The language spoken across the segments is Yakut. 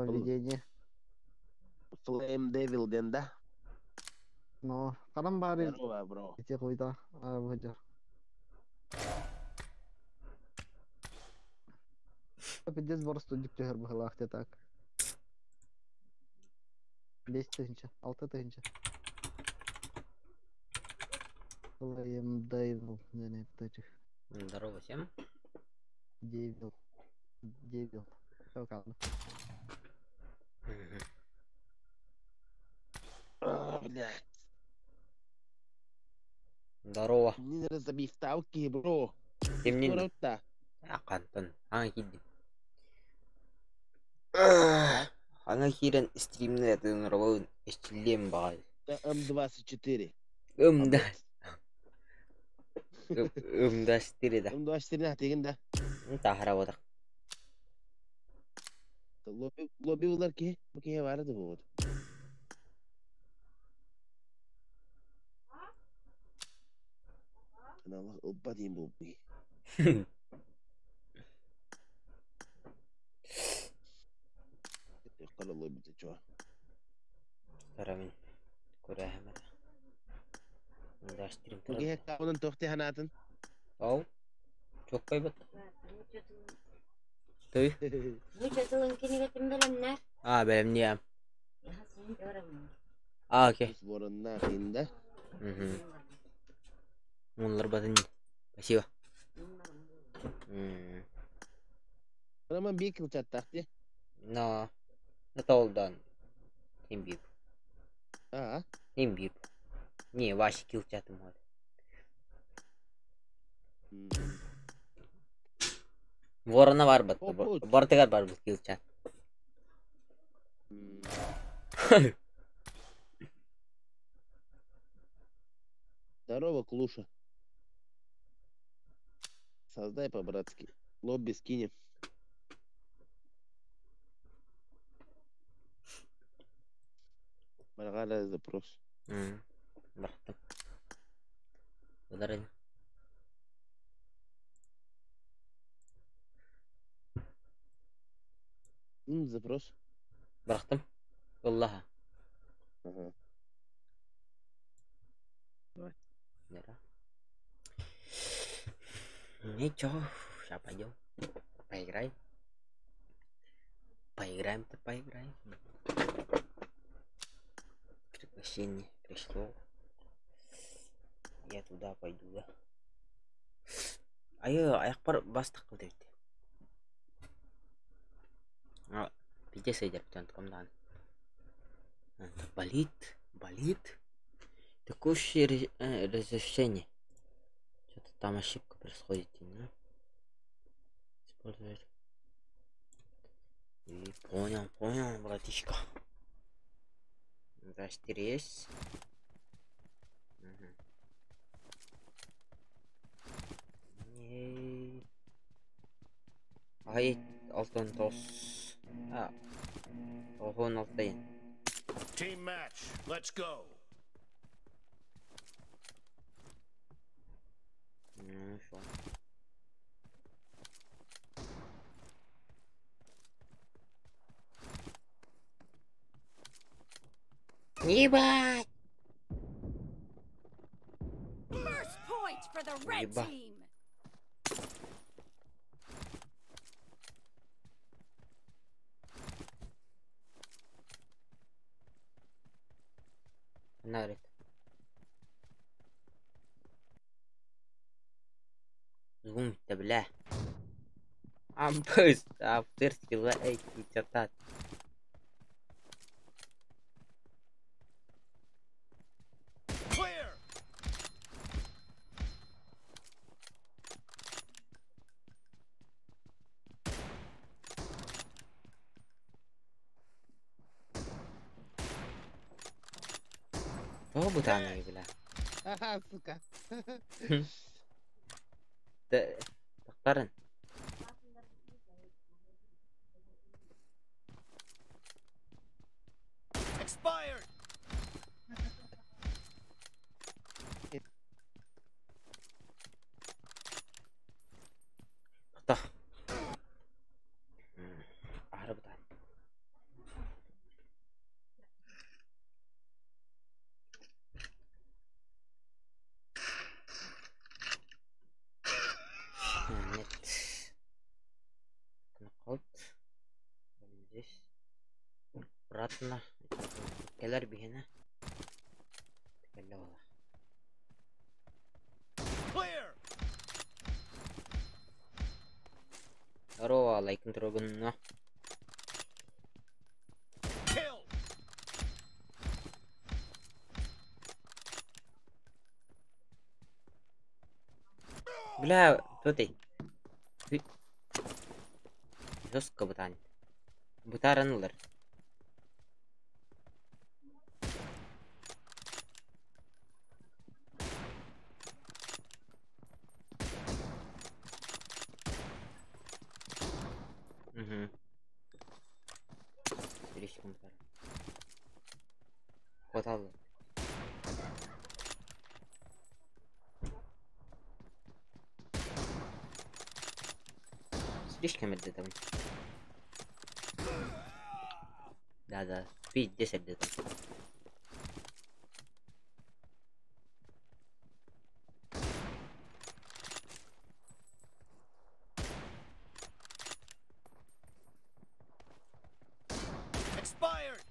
Нововведение. Flame Devil диэн да? Но ханан баарый Здорово, бро. ити хуйда сылдьар. Пиздец боростуйдук түһэр быһыылаах дии так. 5 тыһыынча, 6 тыһыынча. Flame Devil диэн этих. Здорово всем. Devil. Devil. Всё, Мгм. А, блядь. Здорово. Не забивталки, бро. Кимнин? Скоро-то. Хантан. Аҥа киирдим. Аҥа киирэн стримнэ тыынарабын эчиллиэм баҕай. М24. Ым да. Ым да четыре да. М24 тегин да. Таһарабатах. Лобби лобби булар ки. Бу киһи бары да буолбут. Аналах ылба диин буолбут. Кара лобби чо. Тарамин. Көрәһәмәт. Да стрим Бу киһи кабынан тохти ханаатын. Ау. Чоккайбыт. Той. А, бэлэмниэм. А, окей. Воронна инда. Угу. Мунлар батын. Спасибо. Роман бир кылчаттаах дии. Но. Это Тим бип. А. Тим бип. Не, Вася килчатым вот. Ворона бар бат. Опут. Бартыгар бар бу килчат. Здорово, Клуша. Создай по-братски. Лобби скинем. Маргала запрос. Бырахтым. Ударин. Запрос. Бырахтым. Ыллаха. Ага. Давай. Да. Ничего, сейчас пойдем. Поиграем. Поиграем-то поиграем. Приглашение пришло. Я туда пойду, да. Айы, аяқпар бастық қылды бит. А, пиздец айдар комдан. Болит, болит. Текущее разрешение. Что-то там ошибка происходит, не? Использовать. И понял, понял, братишка. Да, 4 есть. Угу. Не. Ай, алтан тос. А. Охон алтайын. Team match. Let's go. Ну, шо. Ебать! First point for the red Еба. team. Нарит. Зум бля. Ампыс, авторский лайк, чатат. Clear. Тоҕо бытаанай, бля. Ха-ха, сука. Тахтарын. Expired. Тохто. Аһары бытаан. Астына кэлэр биһиэнэ. Кэллэ буолла. Clear. Здорово, лайкын тургунна. Kill. Бля, кто ты? Ты... Жестко бытан. Бытаранылар. Угу. Слишком бытар. Хватало. Слишком это там. Да-да, пиздец это там. Expired.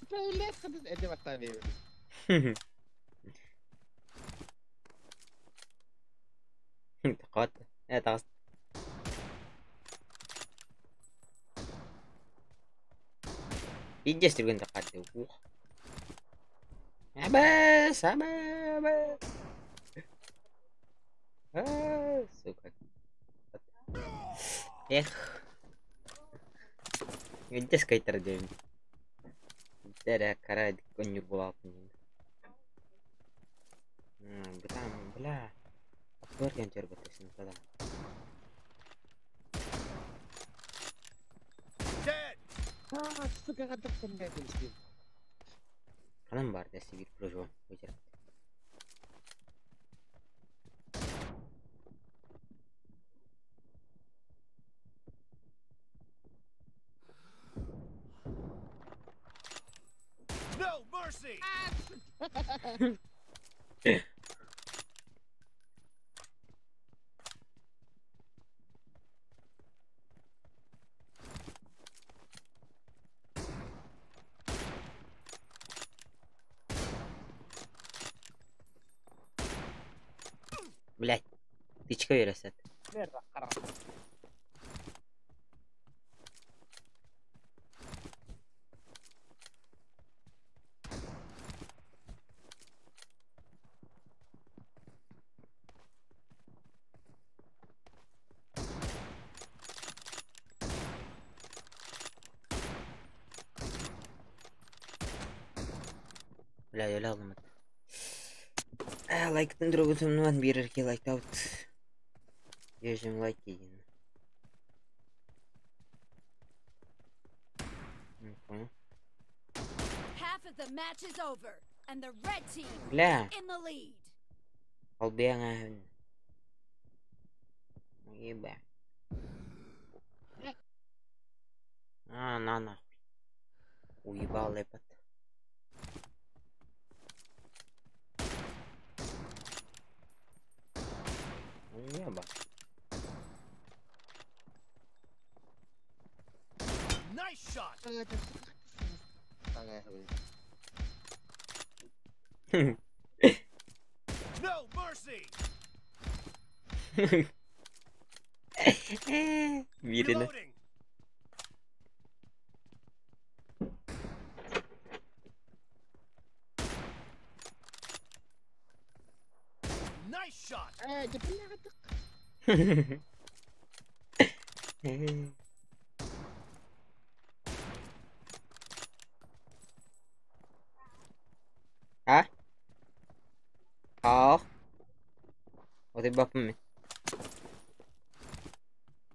Блядь, это вот. Тақат. Тағыс. Пиздец түрген тақат. Ух. Абас, абас. А, сука. Эх. Пиздец кайтар дейм. Дәрә кара конюр булатын. Бытам, бля. Көрген жер бітесін, бля. Dead. А, сука, гадак блядь. Канам бар десе bir proje өтер. No mercy. Блять. Тычка вересет. Бля, я лял. Лайктын другутумнан бирерге лайктаут. Ежем лайк деген. Не понял. Half of the match is over, and the red team Бля. is in the lead. Албияңа. Еба. А, на нахуй. Уебал лепот. Небо. Nice shot. No mercy. Birini. Reloading. Nice shot. А? Ах. Вот и бабами.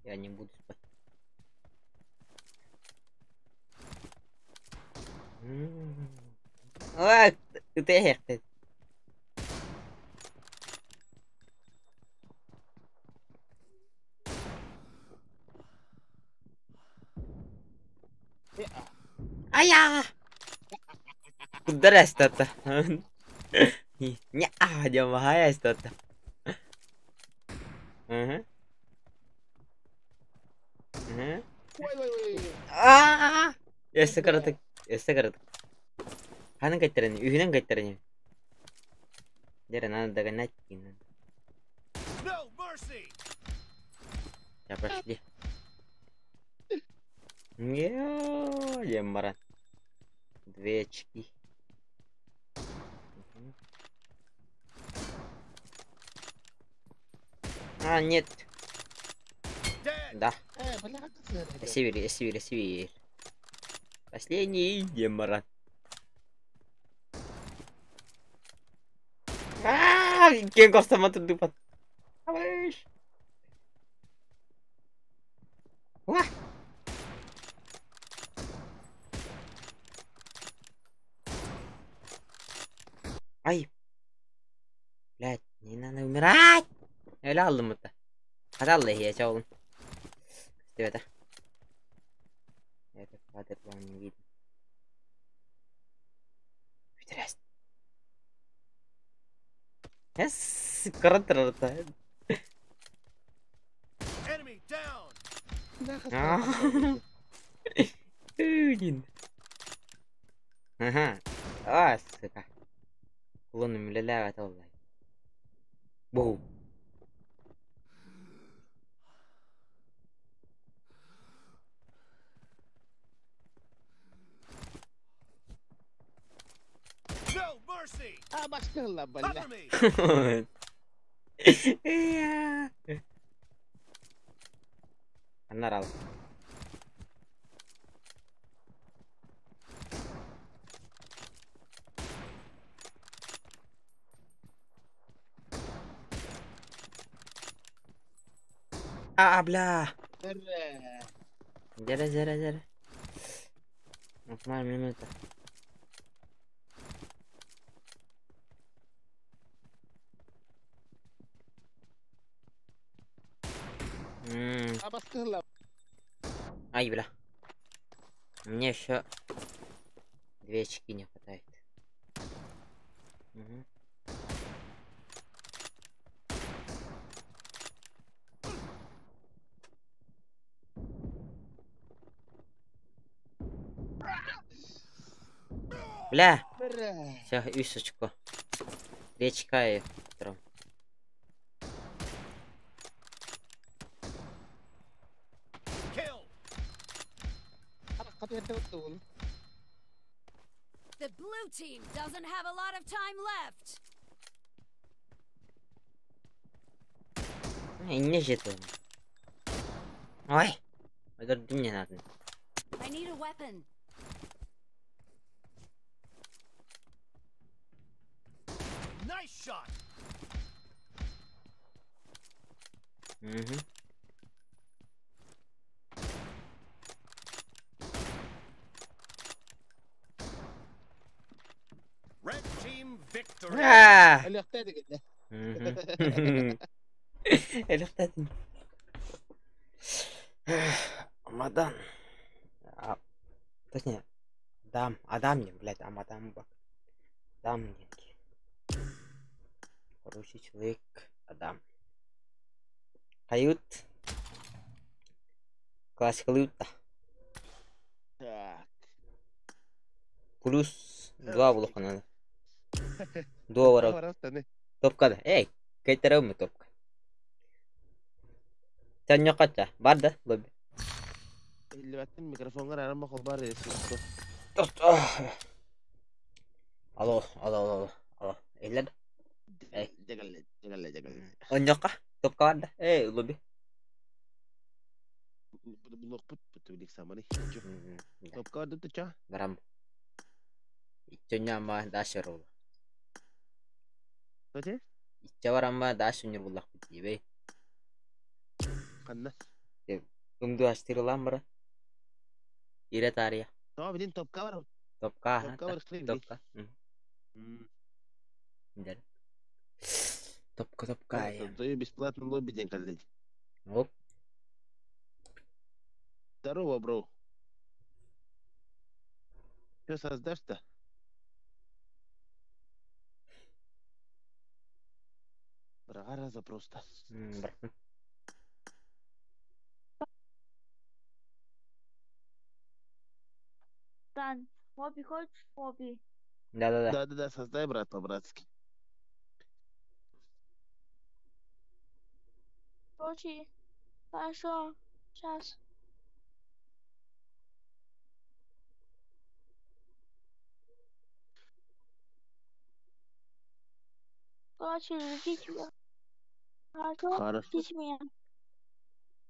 Я не буду спать. А, ты. Ая! Куда что-то? Не, а, я что-то. Угу. Угу. Ой, ой, ой. А! Я сократок. Өссө кыратык. Ханан кэттэрэн, үһүнэн кэттэрэн. Дьэ, надо догонять. No mercy. Я пошли. Не, баран. Две очки. Мгм. А, нет. Dead. Да. Э, бля, как Север, север, север. Последний демаран. А, кем автомат дупат. Абыш. Уа. Ай. Блядь, не надо умирать. Öyle aldım mı da? Hadi Allah ya oğlum. Evet. Это кадр вам не видно. Пидорас. Yes, коротко. Enemy down. А. Блин. Ага. А, сука. Кулоном үлэлээбэт оллай. Боу. No mercy. А, башкалла, бля. Cover me. Аннар ал. А, бля. Зара, зара, зара. Нормально, минута. М, А, башкалла. Ай, бля. Мне еще две очки не хватает. Мгм. Бля, все, үс очко. Речка и втором. Kill. The blue team doesn't have a lot of time left. Не жетем. Ой, это не надо. I need a weapon. Nice shot. Угу. Red team victory. А! Өлөхтэй. Мгм. Элехтатын. Амадан. А, точнее, Адам, Адам не, блядь, Амадан бак. Адам деньги. Хороший человек, Адам. Кают. Классика лута. Так. Плюс два блока надо. Два ворот. Топка да. Эй, кайтерем топка. Тяньоката, бар да, лобби. Иллибаттын микрофонга арама холбар эсиsto. Алло, алло, алло, алло. Эллер. Эй. Жагалле, жагалле, жагалле. Оньока, топка бар да. Эй, лобби. Блок пут пут билик самани. М, да, Топка дуту ча. Барам. Иччоня дашер ол. Тоте? Ичча барамма дашер буллах бит. Канна. Умду аштырылам бара. Ире тария. То билин топка бар. Топка, Топка бар хлеб. топка. М, да. Топка, топка. я. Создаю бесплатно лобби день коллеги. Оп. Здорово, бро. Что создашь-то? Бра раза просто. М, бар. Дан. Лобби хочешь лобби? Да-да-да. Да-да-да, создай, брат, по-братски. Короче, хорошо. Сейчас. Короче, ждите меня. Хорошо? Хорошо. Ждите меня.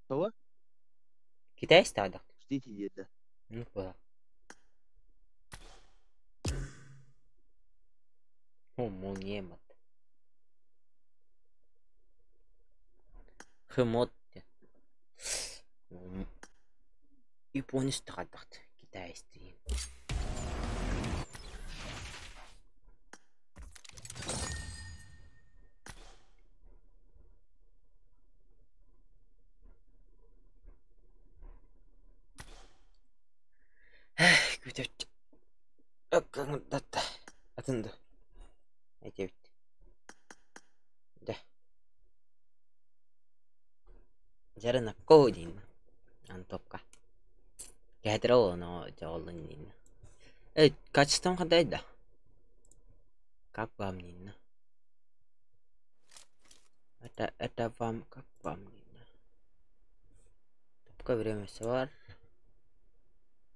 Кого? Китайцы да. Ждите деда. Ну куда? О, молния. Хмот. Японец тахадахт. Китайцы. Атын да. Эти Да. Жарына коудин. Антопка. Кэтрол но жолун нин. Эй, качеством хандай да. Как вам нин? Это вам как вам нин? Топка время свар.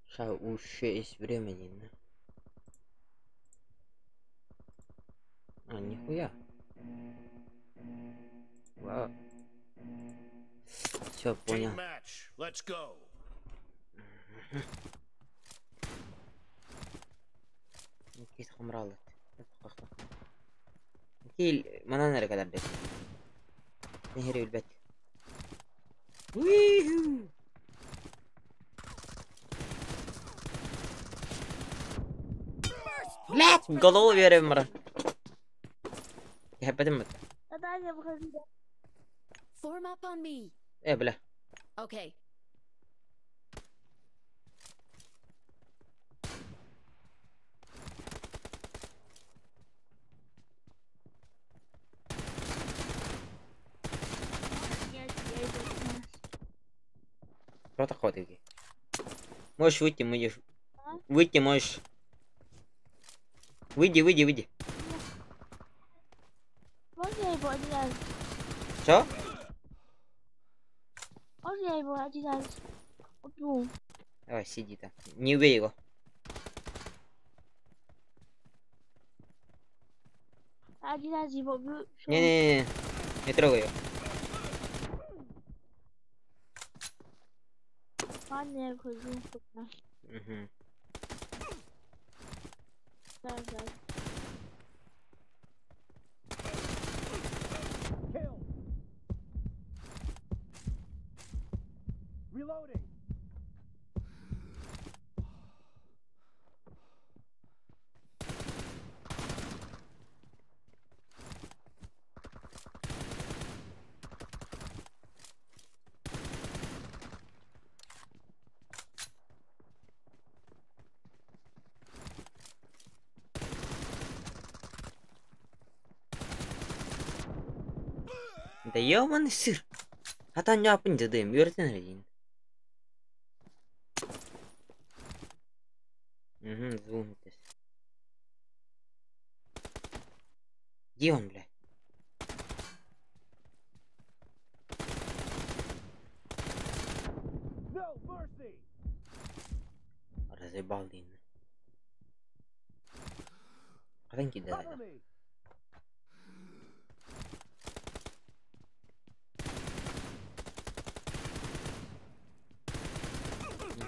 Ша уже есть время нин. А, нихуя. Вау. Все, понял. Team match. Let's go. Кис хомралат. Кил манан эрэ кэлэрдик. Нэһири билбэт. Уиху! First point Блять, for the голову red берем team. бара. Кэппэтим бата. Да, я выхожу. Form up on me. Э, бля. Okay. Нет, я иду. Протоход иди. Можешь выйти, можешь. А? Выйти можешь. Выйди, выйди, выйди. Можно я его один раз? Что? Можно я его один раз убью? Давай, сиди там. Не убей его. Один раз его убью. всё. Не-не-не. Не трогай его. Ладно, я выхожу. пока. Угу. Да, да. Kill. Reloading. Да ёбаный сыр. А там не апын дедым, үөртен эрэ Угу, звук здесь. Где он, блядь? No mercy. Разъебал Дин. Хатан кидает. Cover me.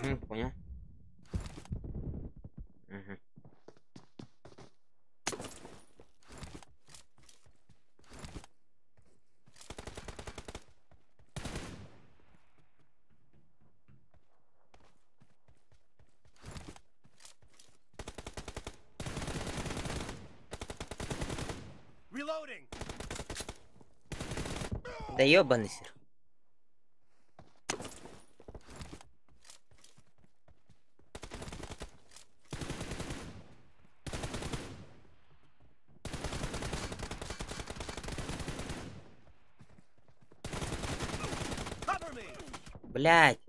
Угу, понял. Угу. Reloading. Да ёбаный сыр. Cover me. Блять.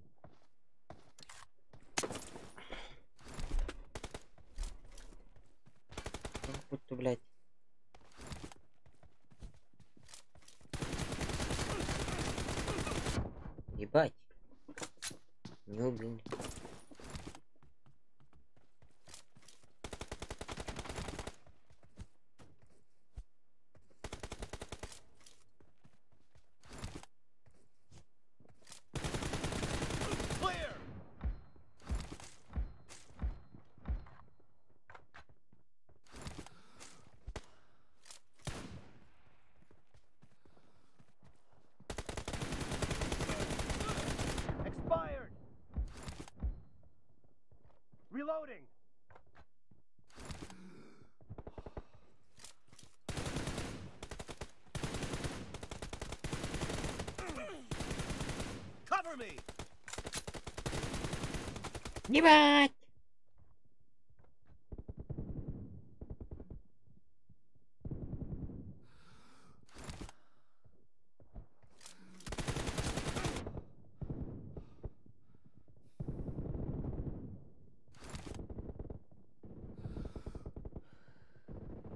Не убил. Clear. Expired. Reloading. Cover me. Ебать!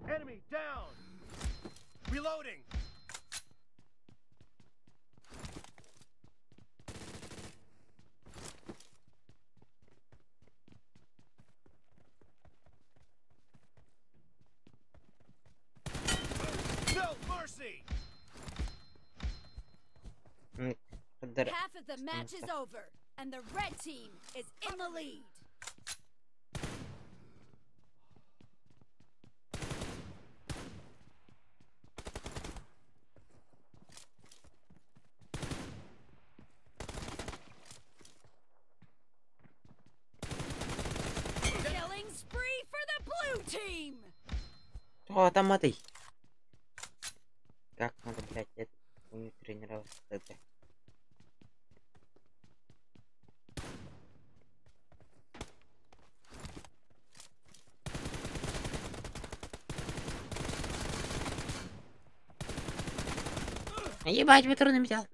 Enemy down. Reloading. No mercy. Қадыр Half of the match is over, and the red team is in the lead. Killing spree for the blue team! О, там этой. Как надо, блядь, это умею тренироваться тогда. Ебать, патроны взял.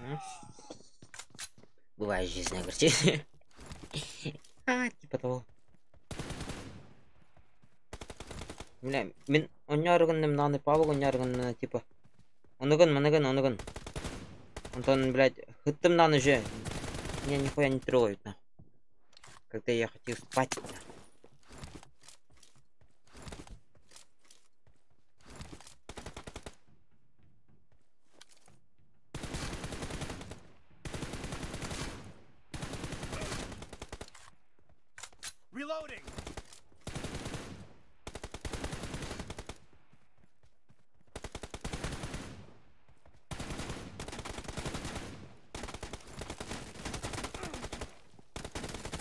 М? Бывает жизнь огорчение. А, типа того. Бля, мин онньооргунным наны павыл онньооргунна типа. Оныгын, маныгын, оныгын. Антон, блядь, хыттым наны же. Меня нихуя не трогают, нахуй. Когда я хотел спать, нахуй. Reloading.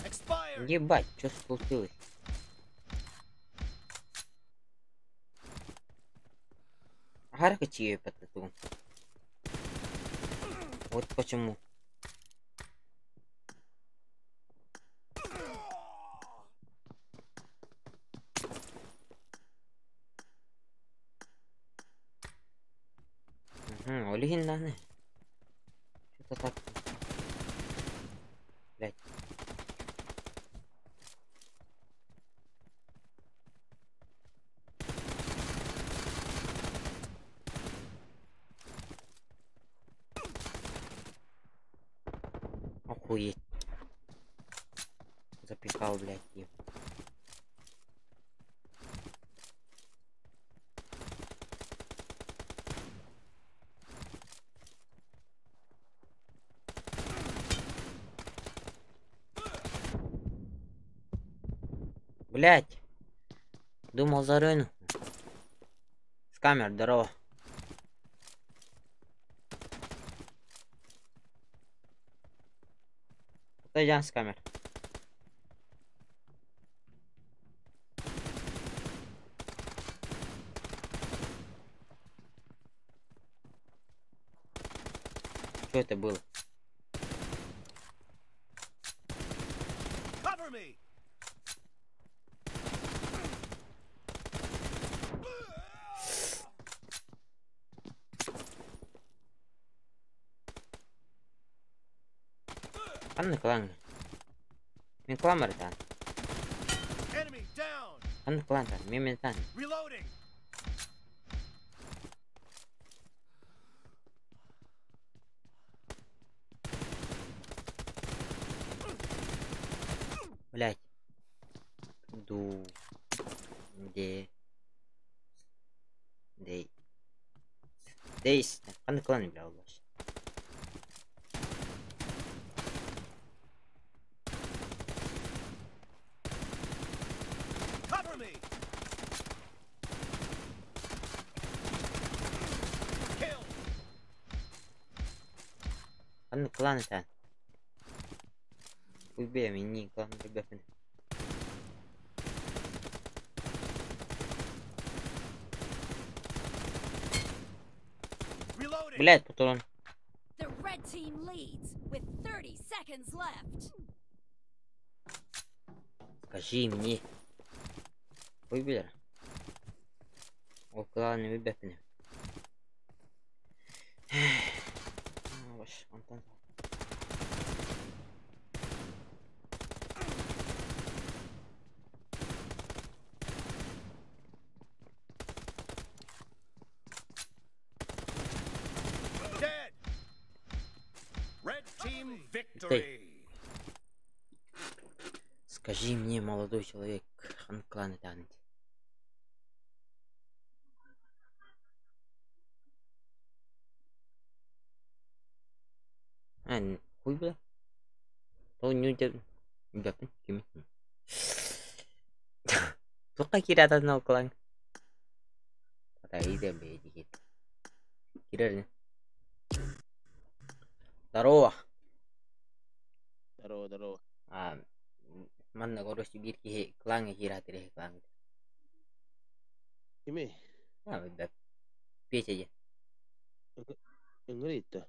Expired. Ебать, что случилось? Харкачи потату. Вот почему. Угу, Олигин Что-то так. Блять. Охуеть. Запихал, блядь, им. Блять. Думал зарыну. С камер, здорово. Подойдем с камер. Что это было? Cover me. Ханна клан? Мин клан барытаан. Enemy down. Ханна клан тан? Мен мен тан. Reloading. Блять. Ду. Де. Дей. Дейс. Ханна клан бля олбаш. Cover me. Kill. Ханна клан тан. Убей меня, клан ребята. Reloading. Блять, патрон. The red team leads with 30 seconds left. Скажи мне. Ой, бля. Ол клан ребята. Ваш, Антон. Dead. Red team victory. Скажи мне, молодой человек, хан клан тан. А, хуй бля. То не удел. Бяпын, кими. Туққа кирататын ол клан. Ата иде бе дигит. Кирер. Здорово. Здорово, здорово. А, манна короче биир киһи клаҥҥа киирэ клан. Кими? А, бэ. Петя диэн. Ыҥырыйта.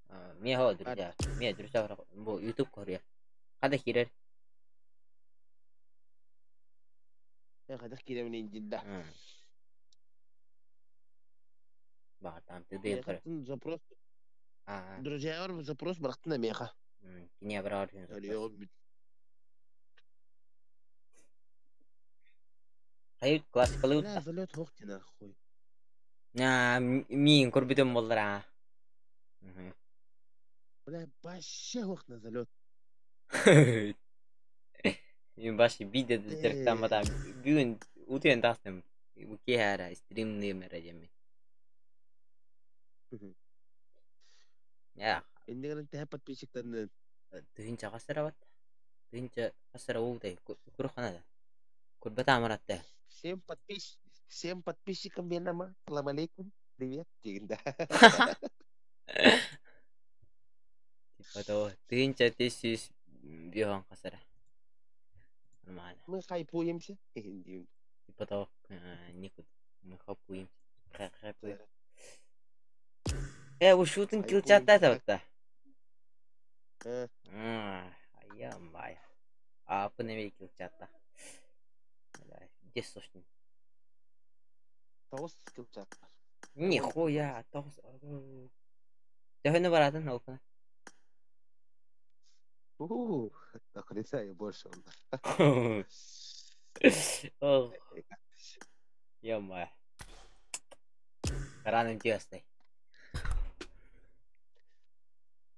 А, Миэхэ друзья. Миэ друзья бу YouTube көрүө. Хада киирэр. Хайдах киирэбин дьидда. Баҕар там тыдыйын көрө. Запрос. А, Друзья, запрос бырахтын меха. киниэ бараар Хайыт классикалыы Бля, залет хохти нахуй. Аа, миин көрбүтүм буоллар аа. Бля, вообще хох на залет. Мин баши биде дьарыктаммата. Бүгүн утуйан таҕыстым. Бу киэһэ стримныым эрэ диэммин. Я, Иннигэр тэһэ подписчиктарынан. тыһыынча хас эрэ бат. Тыһыынча хас эрэ уутай. Куруххана да. Курбата амаратта. Всем подписчикам Венома. Салам алейкум. Привет. Дигинда. Типа того. Тыһыынча тес биохан хас эрэ. Нормально. Мы хайпуемся. Дим. Типа того. Никуда. Мы хапуемся. Хапуем. Бу шутын килчатта табытта. Айамай. Аапын эмиэ килчатта. Дес сошнин. Тоғыз килчат. Нихуя, тоҕус. Төһөнү баратын ол Уху, нахрена больше он. Ох, ё-моё. Рано интересный.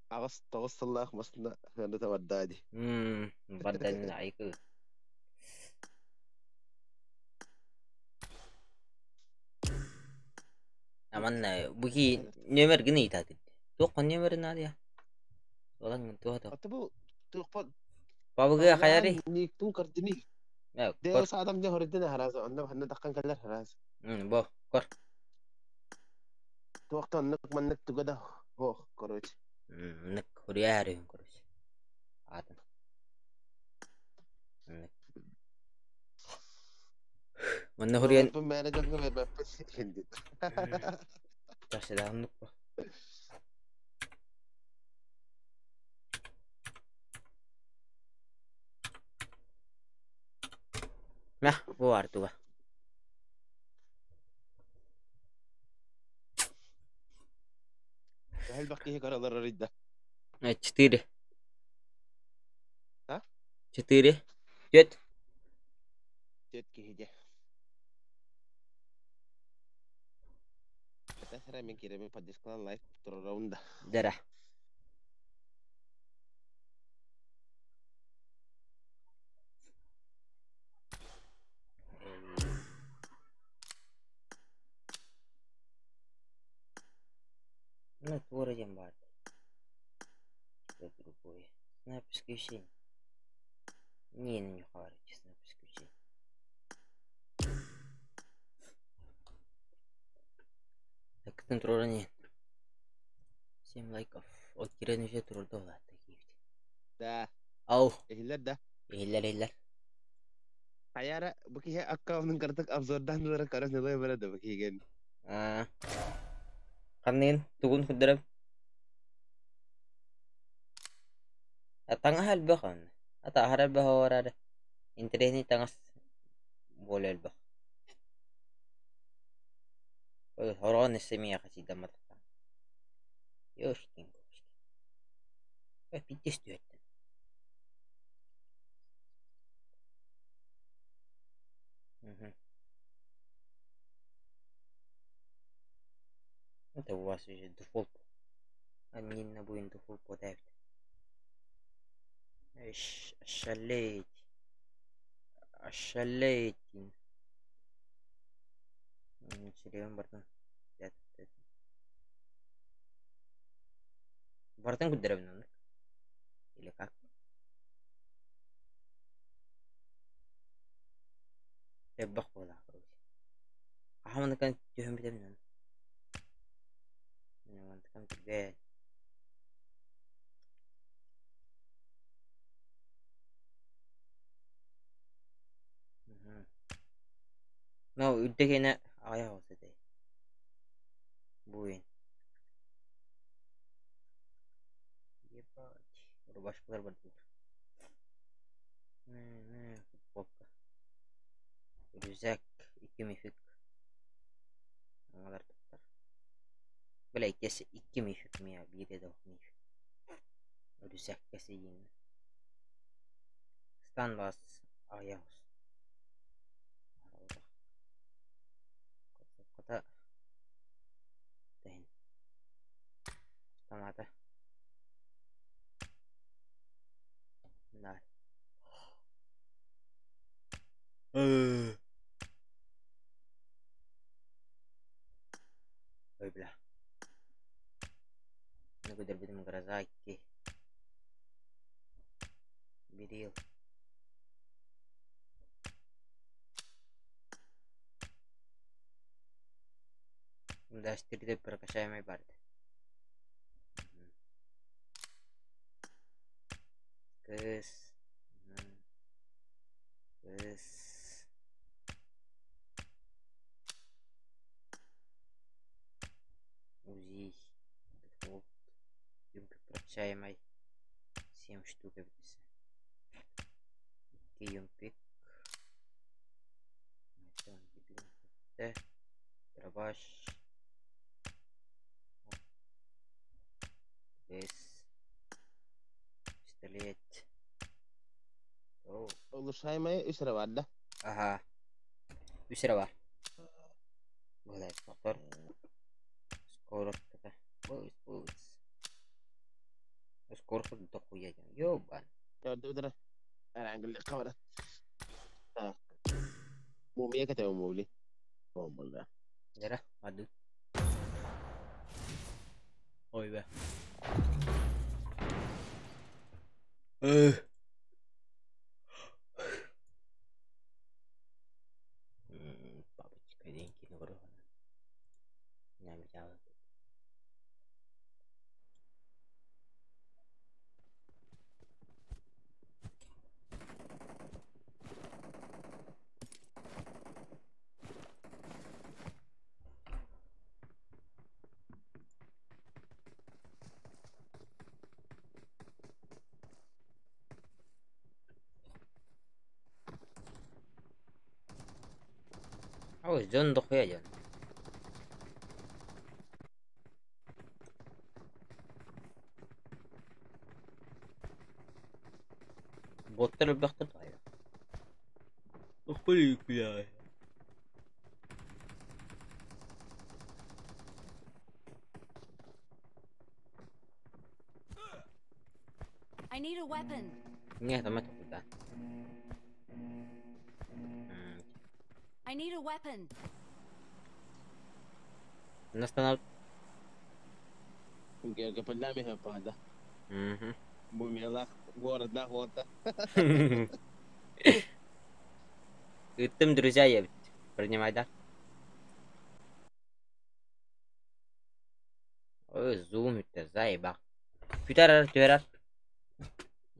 Аҕыс тоҕус сыллаах масына ханна табардаadi. Бардан айкы. Аманна буки нөмер гына итады. Туох нөмер надя. Олан туох Ата бу туохпа Бабыгы хаяри. Никтун картини. Кор. Деос адам де хордена хараза, онна ханна таккан каллар хараза. Бо, кор. Туохтан нык маннык тугада хох, короче. Нык хурьяри, короче. Атын. Нык. Манна хурьян Бу менеджерге бербеппит хинди. Жакшы нык бу. Мә, бу бар туга. Хэл бакки каралар арыйда. 4. Четыре. Түөрт. Түөрт киһи дьэ. Этэ эрэ мин киирэбин поддержкалаан лайк туруорабын да. Дьэрэ. Ну, туора диэн баар. Что другое. Снайперское ощущение. Не, ну не хватит снайперское ощущение. Так, контроль 7 лайков. От кирен уже турда улаатта киибит. Да. Ау. Иһиллэр да. Иһиллэр иһиллэр. Хайара бу киһи аккаунун кыратык обзордаан ылара көрөн ылыа бара да бу киһигин. Аа. Ханныгын тугун көрдөрөм? Таҥаһа элбэх онно. Ата аһара элбэх оҕо Интэриэһинэй таҥас буола элбэх. Хороон өссө миэхэ сыйдамматахтаах. Ёшкин кошкин. Пиздец түһэртэн. Мгм. Это у вас уже дефолт. Аннина буйун дефолт подавит. Ошалеть. Ошалеть. Сирэйин барытын Барытын көрдөрөбүн оннук. Или как? Элбэх буолаах короче. Хаһан маннык түһэн бүтэбин онно. Мантыкам түргэн. Но үрдэ киэнэ аҕыйах оҕус этэй. Буйун. Ебать. Рубашкалар бардылар. Футболка. Рюкзак, икки мифик. Аҥалар туттар. Бля, иккиэс икки мифик миа, биир да мифик. Рюкзакка сиин. Стан бас аҕыйах оҕус. Хата Автомата. Да. Ой, бля. Ну, көрдөрбүтүм гроза икки. Берил. Да, 4 прокачаемый бард. Кыс. Кыс. УЗИ. Дефолт. Юмпик прокачаемый. 7 штук эбит. Икки юмпик. Дробаш. Бес. Пистолет. О. Улучшаемая үс эрэ баар да? Аха. Үс эрэ бар. Быһылай тохтор. Скорость Бус, бус. Скорость дохуя. Ёбан. Көрдүбүт Эрангыллыкка баран. Так. Мумия кэтэбин мубли. Буолла. Дьэрэ, мадык. Ой бэ. Бабочка диэн киинэ көрөҕүн. Ой, дьон дохуя дьон. Боттар элбэхтэр баҕайы. Хуй бля. I need a weapon. Не, там это куда? I need a weapon. Настанов. Гергапаллами пада. Угу. Бумелах, городах, вот. Ыттым, друзья, я принимай, да? Ой, зум это заебал. Түтәрәр, түәрәр.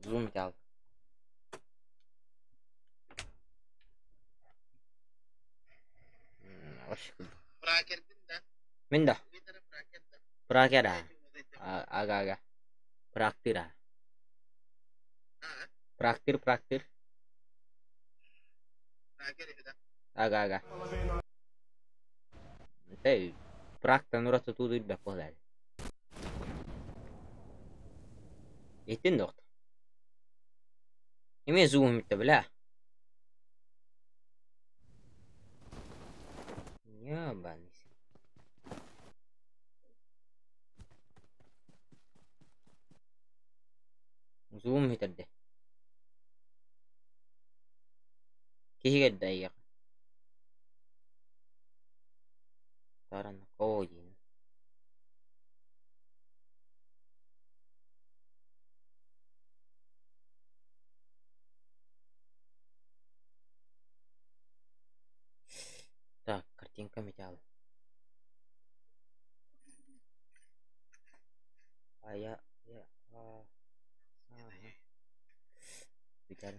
Зум ал. Мин да. Пракер а. Ага, ага. Практир а. Практир, практир. Ага, ага. Эй, практан ураты тууду билбэт буолар. Итин доҕор. Эмиэ зум иттэ бля. Ебаный. Зум итерде. Киһи кэллэ Таран Коин. Так, картинка металла. А я... я а, ага. Bicara.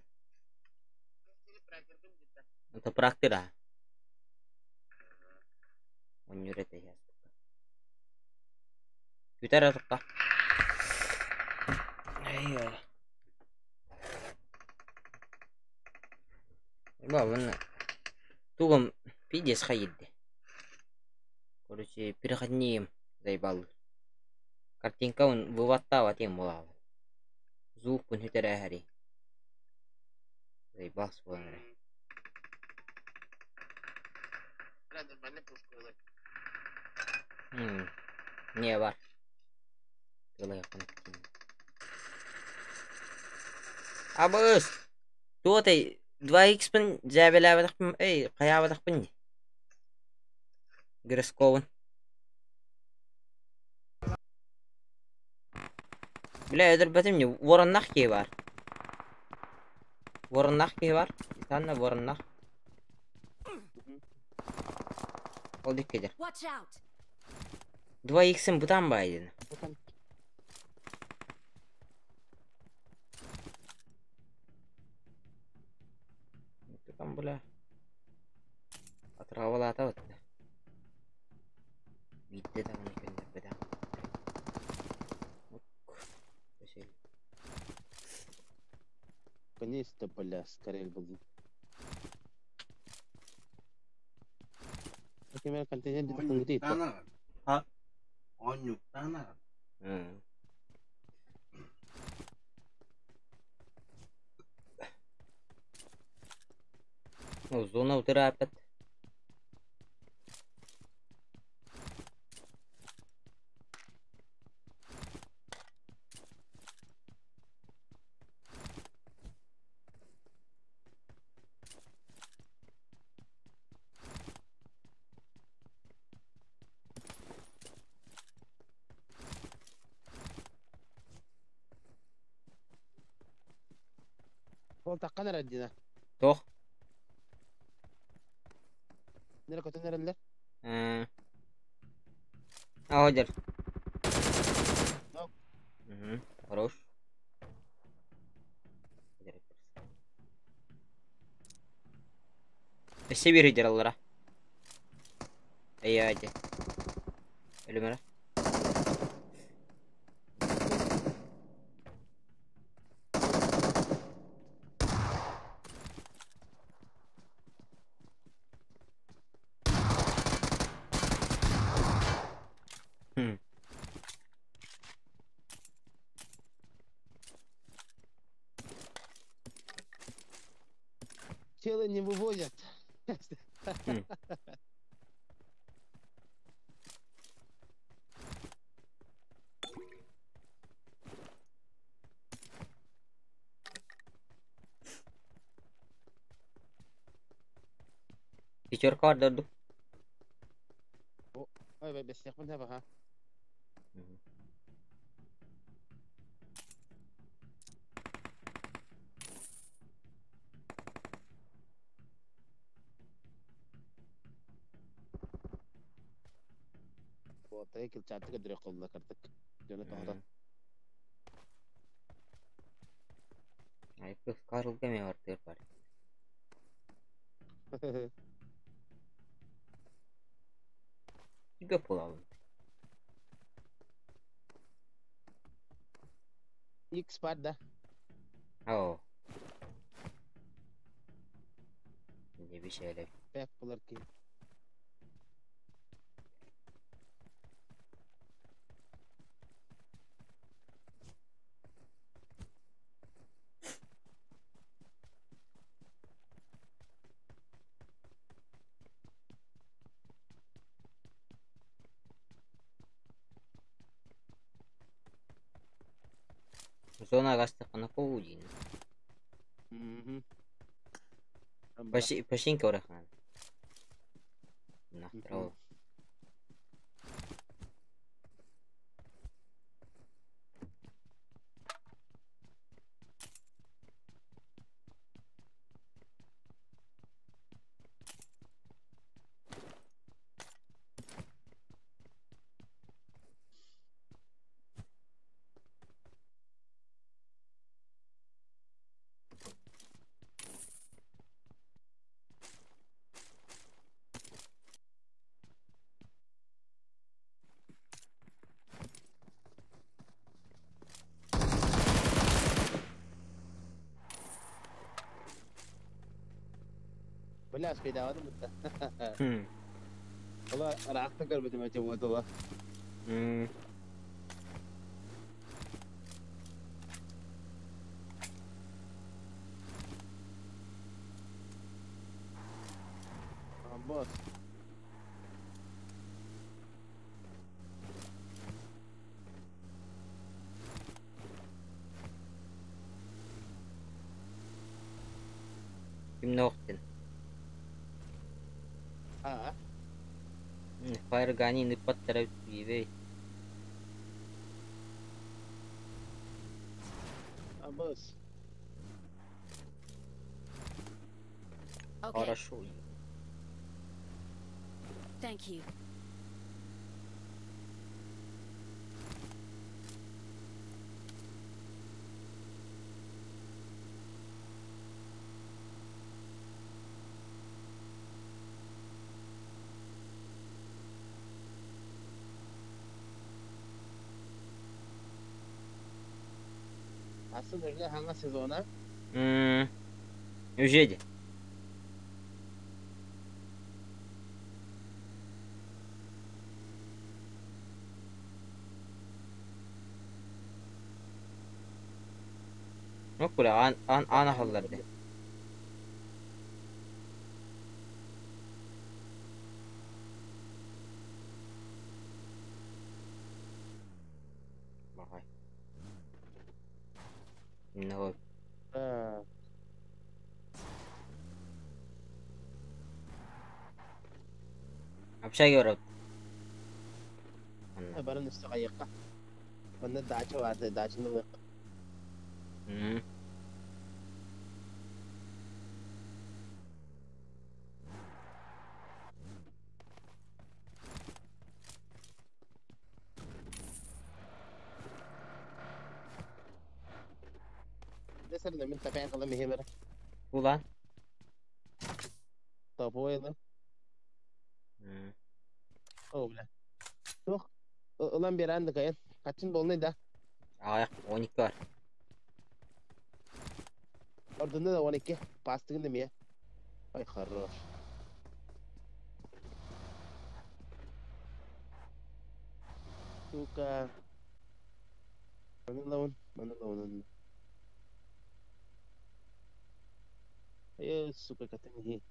Untuk praktir ah. Onyurete ya. Bicara tukka. Айя. Ба, вон. Тугом пиздец хайдде. Короче, переходни заебал. Картинка он вываттава тем буолаабыт. Звук пун хүтэрээхэри. Заебался буолан эрэ. Не бар. Абыс! Туотай 2x-пин дьээбэлээбэтэхпин эй хайаабатахпын дии. Гресковун. Бля өлөрбөтүм дии вороннах киһи бар. Вороннах киһи бар. Итанна вороннах. Ол диккедер. Watch out! 2x-ин бутан баайдын. Там, бля. Отравалата вот. Видде даҕаны көннөрбөтөх. Наконец-то, бля, скорее был. Например, контейнер где-то конкретно. А? Оонньуктаан Ну, зона утырааппат. Ол таққан әрәддина. Туох? Нere көтөн эрэллэр? Аодер. No. Угу. Хорош. Өссө биир ыдьыраллара. Эйээти. Өлүмэрэ. Хм. Тело не вывозят. М. Пятерка ордордук. Ой, бэсиэхпин да баха. Буотай килчааттык өдөрө холла картык. Дьоно тоһото. Айпы Карлга ме артыр бар. Тебе буолабын. X бар да. Оо. Не бишелек. Бэк булар ки. Зона гастахана коудин. Мгм. Пашинка орахан. Нахтро. Бля, спейдавадым бутта. Хм. Ола ыраахта көрбүтүм эти уотула. М. Босс. Ким ноқтын. Аа. Файргани ныппаттара бибей. Босс. Okay. Хорошо. Thank you. Aslında öyle hangi sezona? М. Үжеди. Нокула ан ан ана холларды. Бахай. No. Аа. Общаги барабыт. Барын үстэ хайыкка. Онно дача баар, дачаны ылык. М. Десерне мин тапайын кылам иһи бара. Улан. Топовой ылым. М. Оо бля. Туох ылан биэрэн да кайын. Хачын болнай да. Аяк 12 бар. Ордунда да 12. Пастыгын да мия. Ой, хорош. Сука. Маны лаун, маны лаун. Сука, катын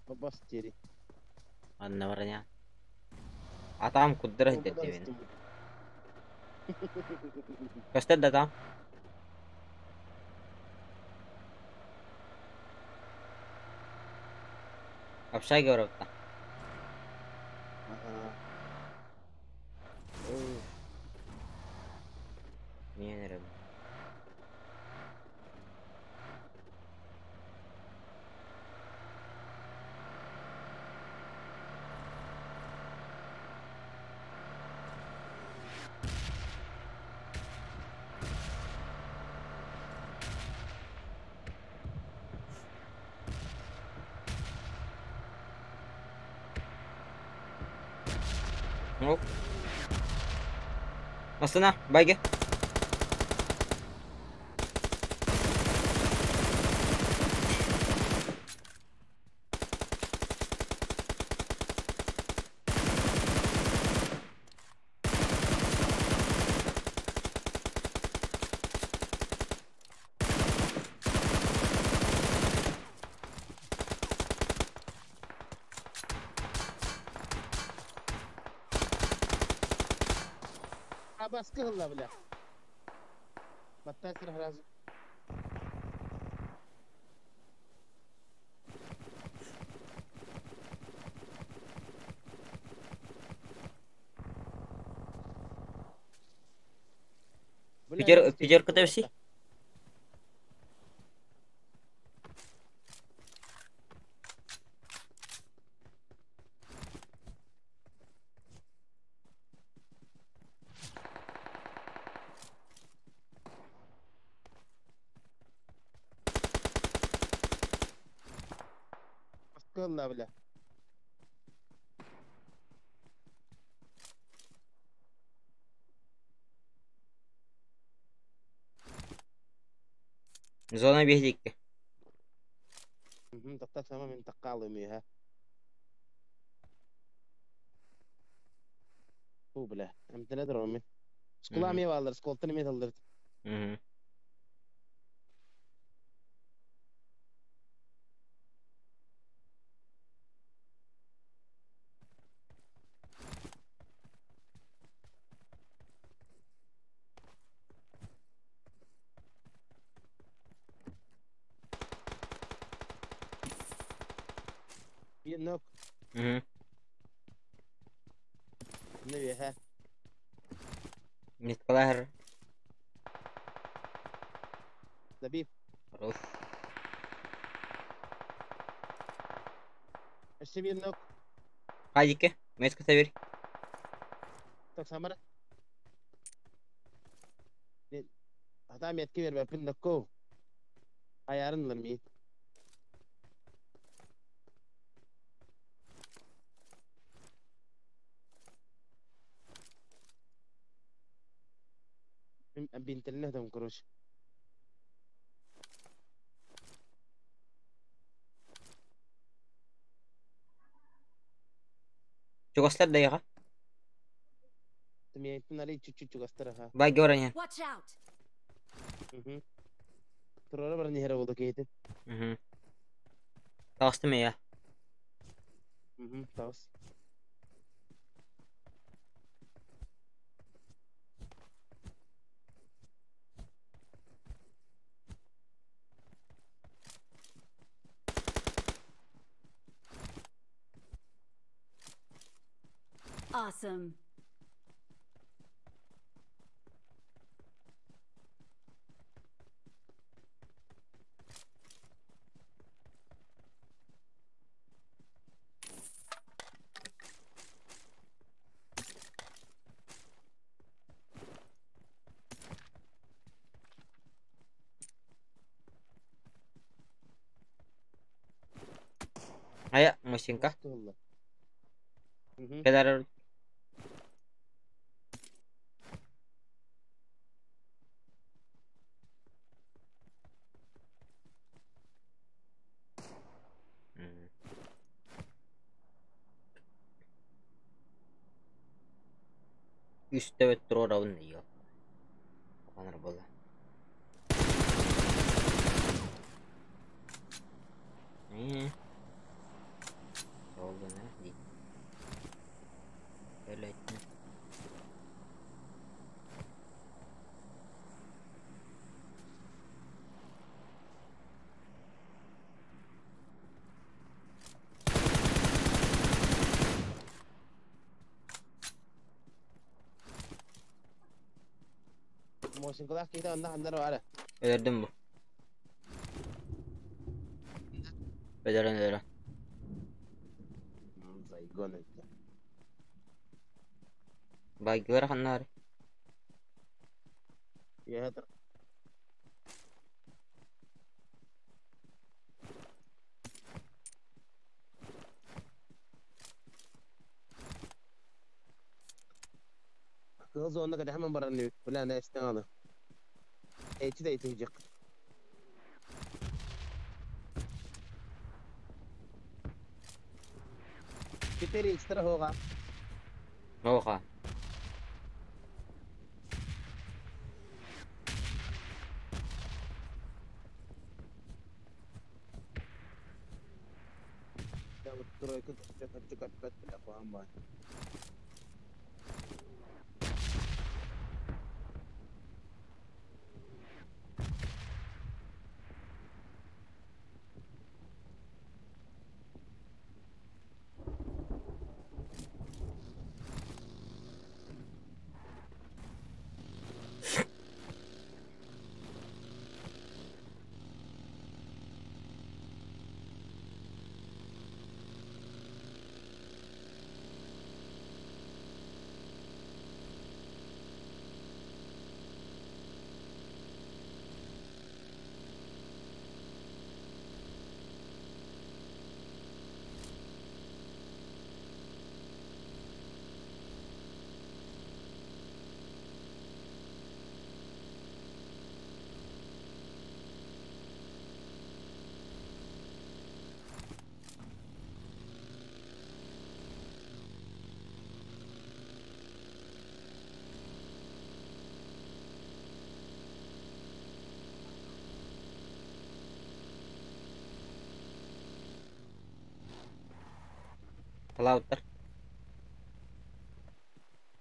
Бастери. Анна бараня. Атам куддара хиддердибин. Көстөр да там. Общага барабытта. Мен эрэ. Оп. Астына, байге. Baskı hılla bile. Hatta sıra razı. Пятерка ТФС? Baskı bile. Зона биһдикки. Тахта сама мен таққалы ха. Бу бля. Амтена дроми. Скула ми валдар, сколтын ми талдыр. Bir nok. Ne ha? Николай. Лабиб. Хорош. Bir nok. Хадики, метку табер. Так самара. Хата метки бер бепин нокко. Ayarın mi? Бинтелне там, короче. Чугастар да яга. Ты нали чуть-чуть чугастар, ха. Бай говоря. Watch out! Угу. Турара бар нехера болду кейти. Угу. Тағысты я. Угу, тағыс. Awesome. Ая, мусинка. Угу. Кедар. Үс төбөт туруорабын ыйыа. Ханар буолла. Ээ. Ол гына дии. Өлөйтүн. Мосинкалаах киһитэ онно ханна эрэ баара. Өлөрдүм бу. Өлөрөн өлөрөн. Зайгон эбит. Байгылар ханна баар? Үөһэ тұр. Кыһыл зонна кэтэһэмэн баран үт. Бля, не эстен алы. Эти да ити жик. Теперь истер хоға. Оха. Тройка хочу капкат бля, хуамбай. Талаутар.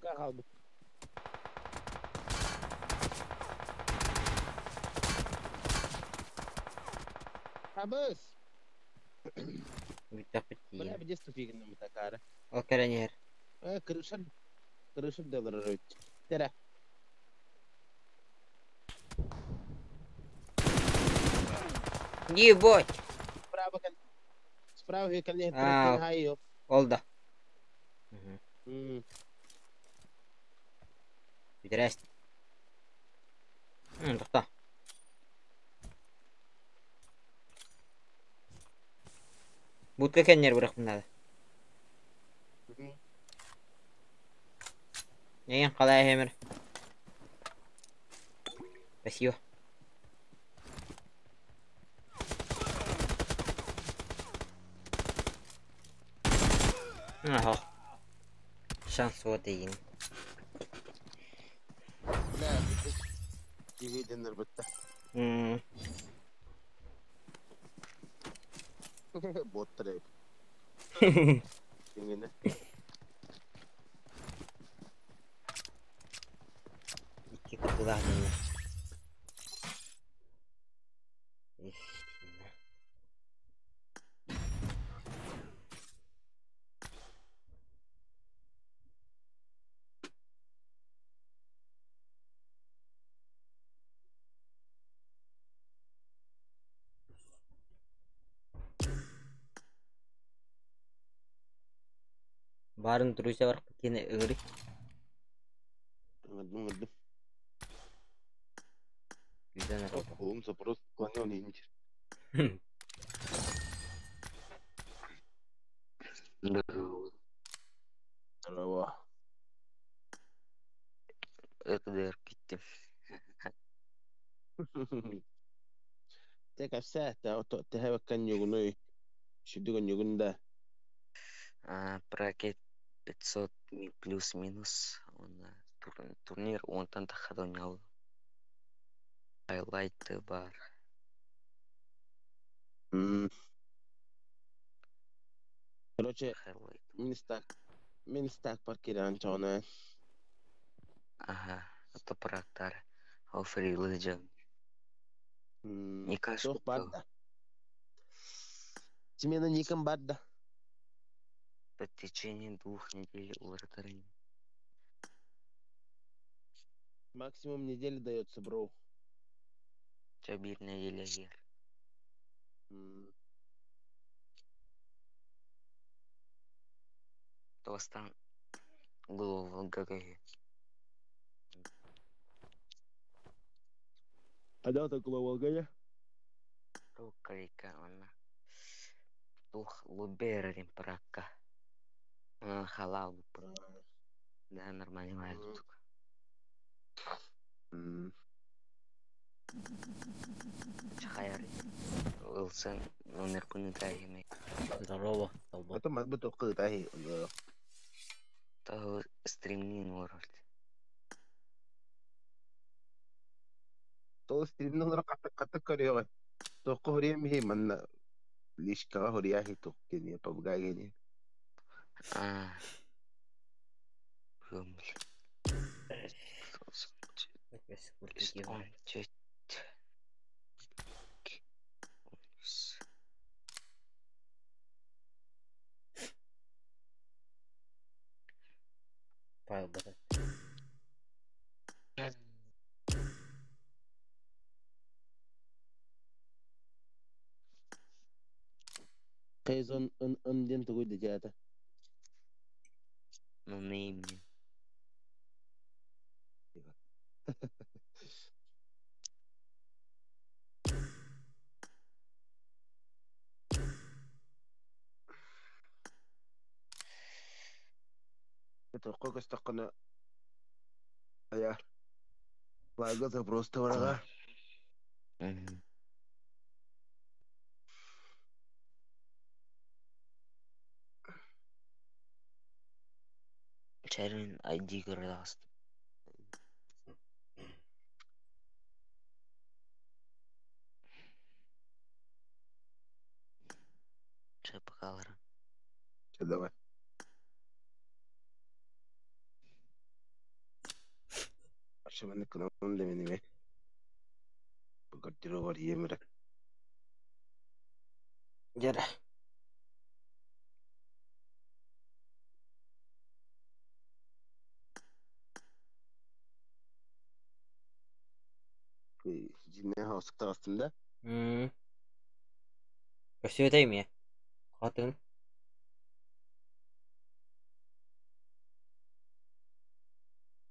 Қалбыт. Хабыс. Бүттэхпит Бля, тиийэн. где ступигин мутакара? Ол кэлэн иһэр. Э, крыша, крыша доллар Тера. Ебать! Справа кон... Справа ко мне А, хайо. ол да. Мгм. Бүтэрээс. Тоқта. Будка кэннер бырахпын надо. Неген қалай хемір. Спасибо. Ага. Шанс вот и. Бля, дивидендер бітті. Боттыр ей. Деңгені. Икки кытылах дэнэ. Их, тинна. Барын друзья бар кини ыҥырый. Ыңырдым, ыңырдым. Күүтэн эрэ. Қолым запрос склонен инчер. Здорово. Здорово. РДР киттим. Те кәпсә, тэһэбэккэн ньугунуй. Шүдүгэн ньугунда. А, бракет 500 плюс-минус. Он Турнир онтон тахха оонньообут. Хайлайты баар. Короче, Хайлайт. мин стак паркиран чоҕуна. Аха, топырактар. Ол фрилы дьон. Ника Туох баар что да? Смена ником баар да? В течение 2 недель уларытарын. Максимум недели дается, бро. Чэ биир нэдиэлэ иһэр. Тоҕустан глобалга көһү. А да, глобалга я? Туох онно туох лубера диэн пракка. Онон халаабыппыт. Да, нормально тук. Чахайар ылсан номербын ыытаахымай. Здорово, долбо. Это мас бы только ыытаахи. Того стримнин олорор. То стримнер хатык көрүөҕэ. Туохха хоруйам иһи манна лишкаҕа хоруйаахи туох кини пабга кини. А, көмүл. Он чет. Файл бата. Кайзон ын ын диэн тугуй дэтиэтэ. Ну нейм. Туохха көстөххүнэ айа лайга запрос бараҕа. Чэрин ID көрө. Чэ пока. Чэ давай. Ашыманы кынам деменime. Бу гардеробар иемere. Дьэ. Дьиҥнээх хаосык таҕыстым да? Көстүбэтэй эмиэ. Хатын.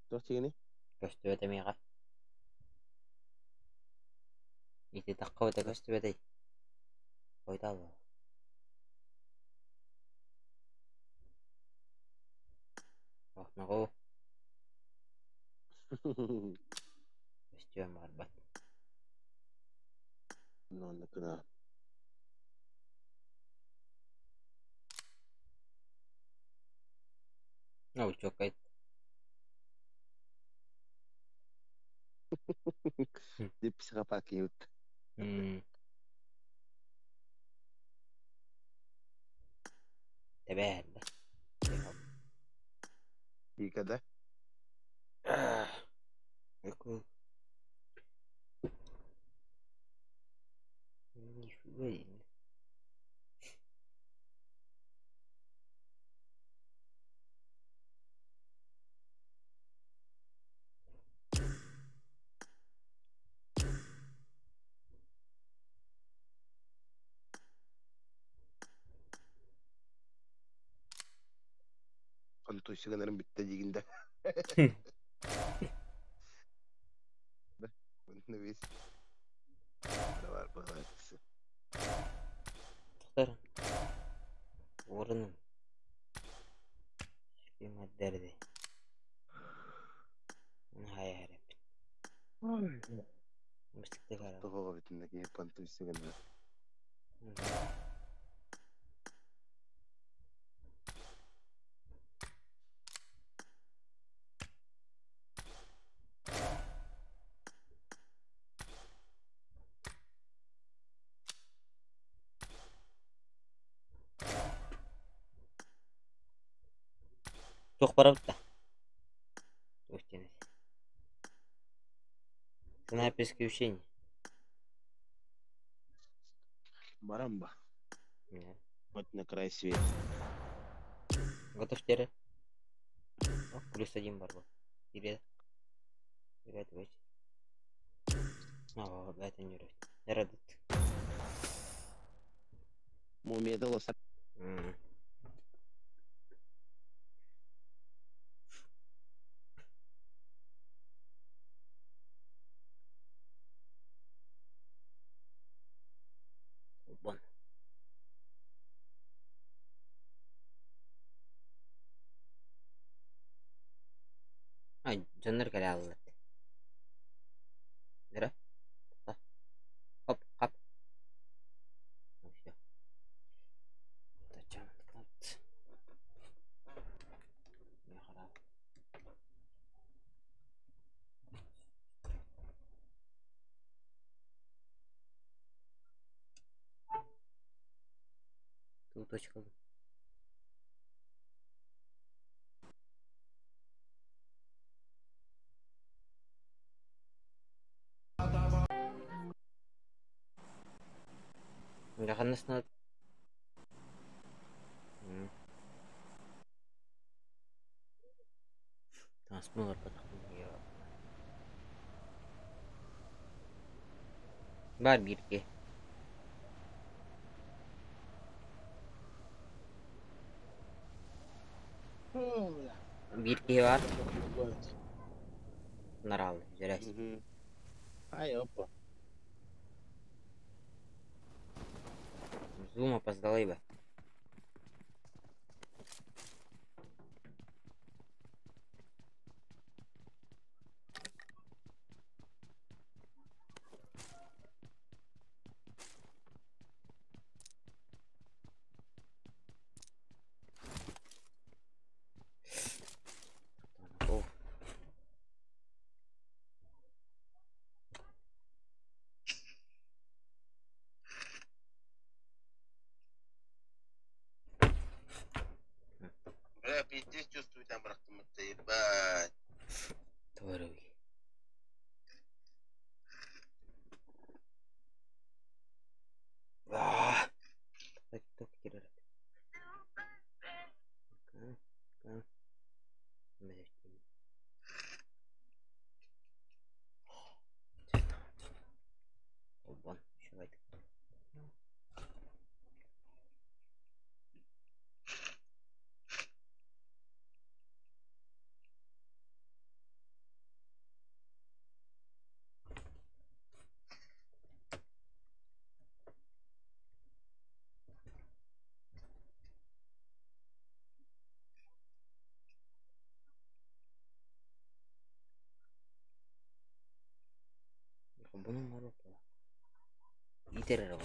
Туох дьиҥиний? Көстүбэт эмиэхэ. Ити таххабыта көстүбэтэй. Ойдаал. Охнаҕу көстүөн баҕарбат. Онно кына. Ну, чоккай. Дип психопат киһибит. Тэбээр да. Вика да? Какой? Нифига себе. Контуйсыгынарын бүттэ диигин да. Онно бис. Бар баҕайсы. Тохтор. Уорунум. Сүпүм дэрди. Хайа хэрэппит. Мыстыкты кара. Тоҕо бүтүннэ киһи понтуйсыгынар. Туох барабыт да? Туох диэн Снайперское учение. Барамба. Не. Вот на край света. Готов теперь? О, +1 бар был. Или... Или давайте. А, это не Радут. Мумия лоса. Вон. Ай, дьоннор кэлэ хааллылар. Эрэ. Хоп, хап. Ну все. Тут точка. Ханнасна Таҥаспын уларпатахпын Баар бииргэ. Биир киһи баар. Нараалла, дьэрэс. Ай, опа. Зум опоздала бы. О. Бля, пиздец чувствую там брахтым, ебать. Тварь. Ah. Вон, еще Bunu moruk. İterir o.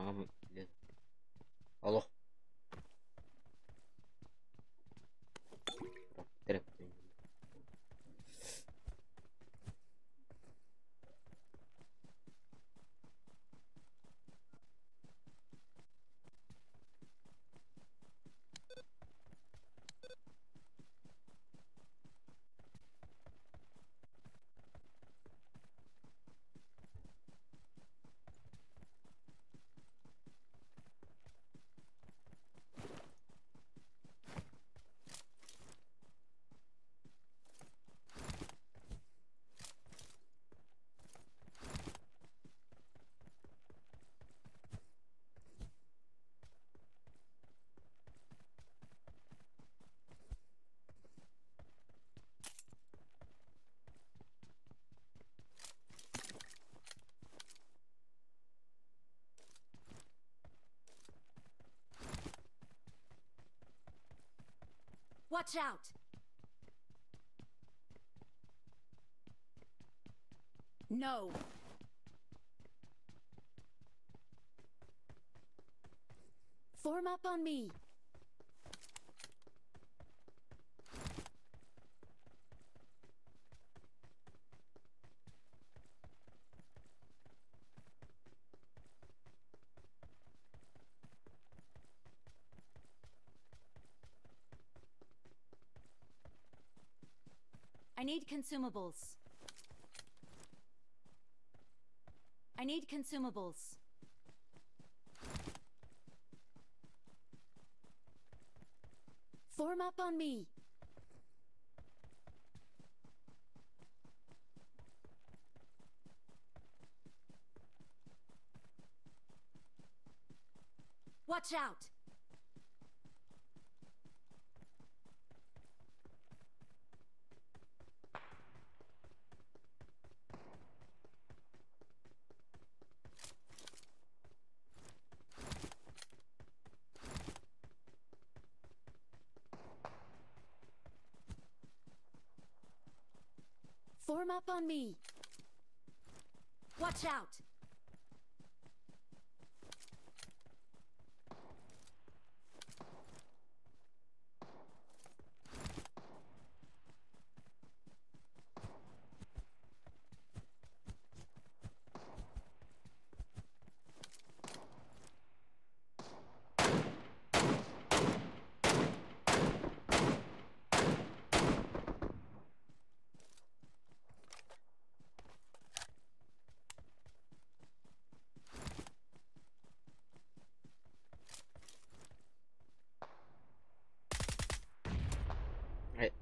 Ага, блин. Алло. Watch out! No. Form up on me. I need consumables. I need consumables. Form up on me. Watch out! Form up on me. Watch out! Right.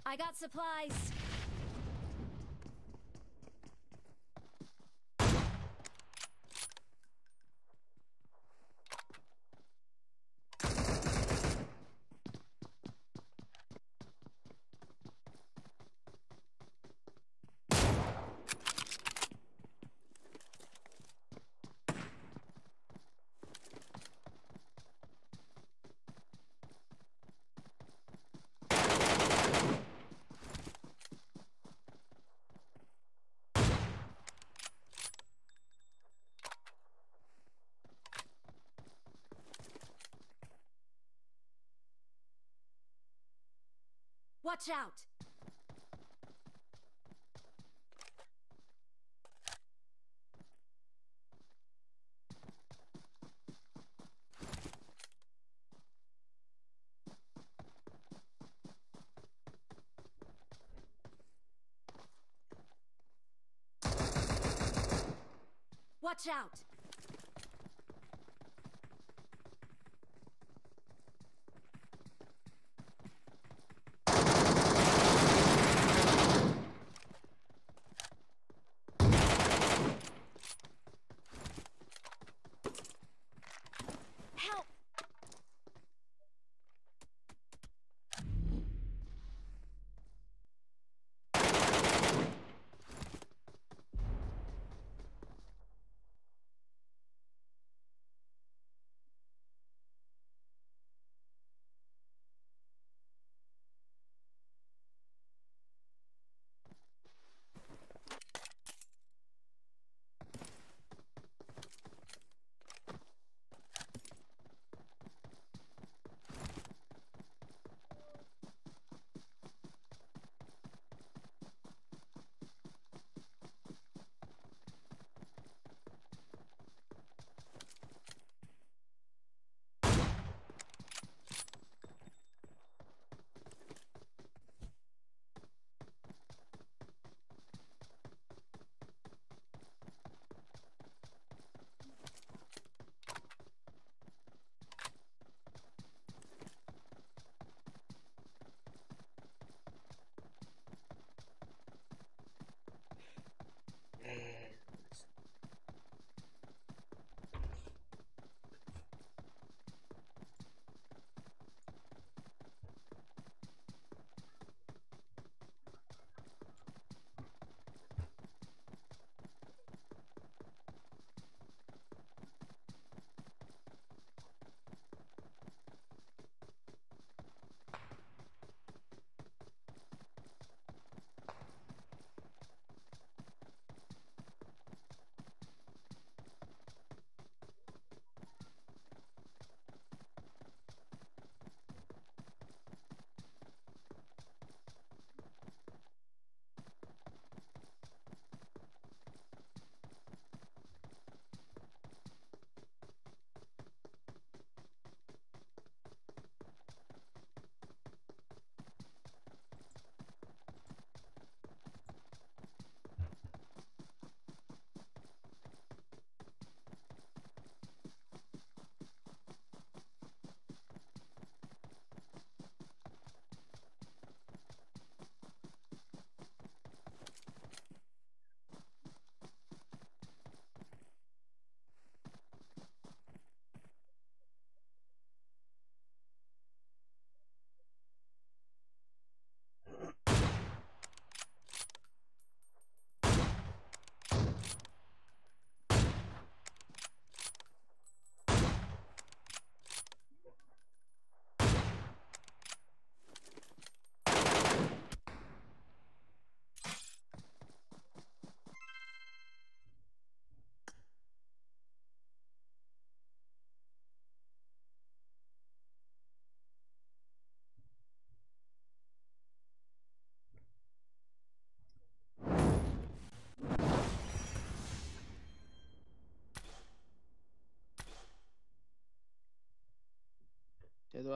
I got supplies. Watch out! Watch out! Help!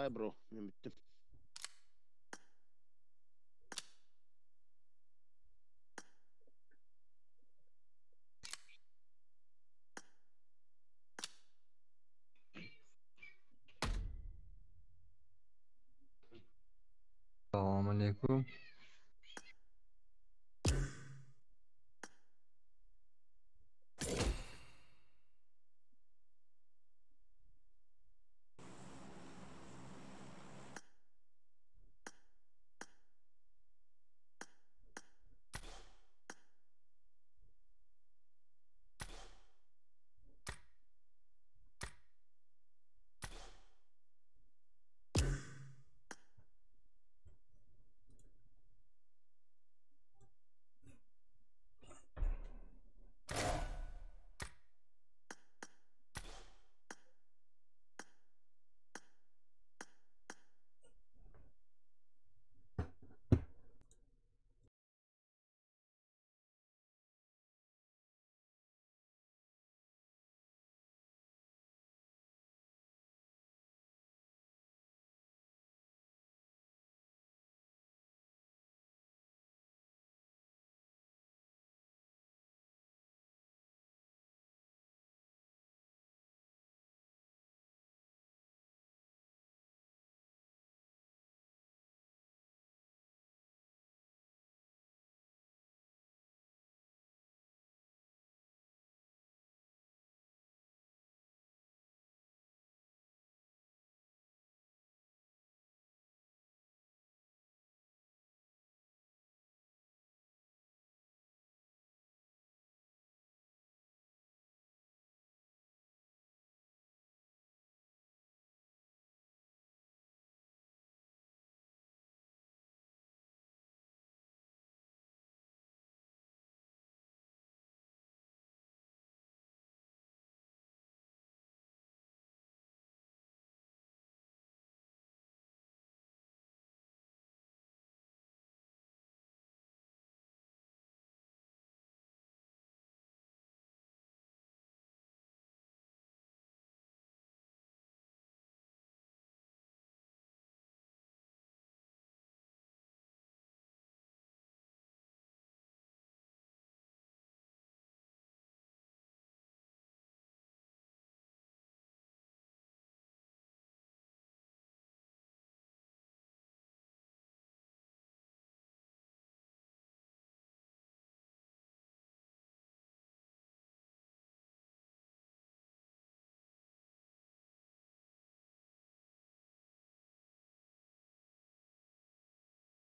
Bye bro. Мин бүттүм. Салам алейкум.